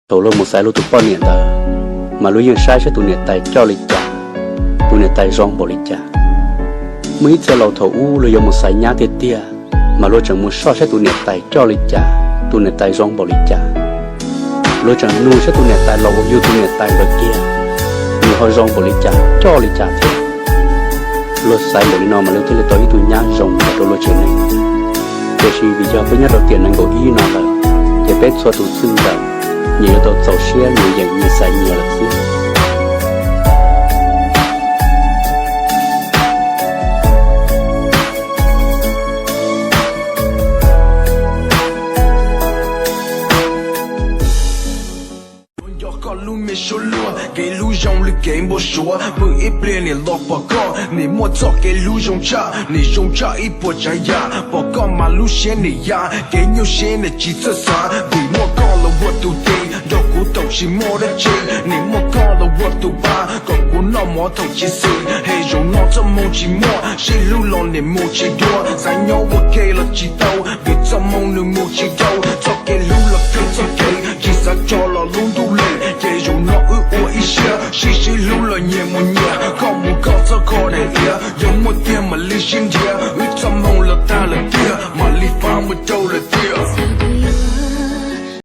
Thaum luag mus xaiv luag tus poj niam ntawd, mas luag yeej saib saib tus niam tais coj li cas, tus niam tais zoo npaum li cas. Muaj ib txhia laus thaum ub luag yuav mus xaiv nyab tiag tiag, mas luag tseem mus soj saib tus niam tais coj li cas, tus niam tais zoo npaum li cas. Luag tseem nug saib tus niam tais los uas yug tus niam tais ntawd tiag, nws ho zoo npaum li cas, coj li cas thiab. Luag xaiv npaum li no mas luag thiaj li tau ib tug nyab zoo los rau luag tsev neeg. Tiam sis vim yog peb nyob rau tiam nees nkaum ib no lawm, ces peb txhua tus txij nkawm nyias yuav tau txaus siab nyias yeem nyias xaiv nyias lawm xwb. Nco koj lub me suab luag, kev hlub zoo li kev npau suav, pw ib pliag niam los pom koj, nim muaj txoj kev hlub zoo tshaj, nim zoo tshaj ib puas tsav yam, pom koj mas lub siab nim ya, kev nyuaj siab nim tsis txawj xav, vim muaj koj los ua tus ceg, nrog kuv thaum tsis muaj dab tsi, nim muaj koj los ua tus pa, kom kuv noj mov thaum tsis xis, es zaum no txoj hmoo tsis muaj, sib hlub los nim mus tsis dua, xav nyob ua ke los tsis tau, vim txoj hmoo nws mus tsis dhau, txoj kev hlub los kawg txoj kev, tsis xav tso los lub ntuj lem, ces zaum no wb ua ib siab, sib sib hlub los nyias mus nyias, koj mus koj txoj kho daim tias, yog muaj tiag mam li sib nrhiav, wb txoj hmoo los tag lawm tiag, mam li fab mus rau lawm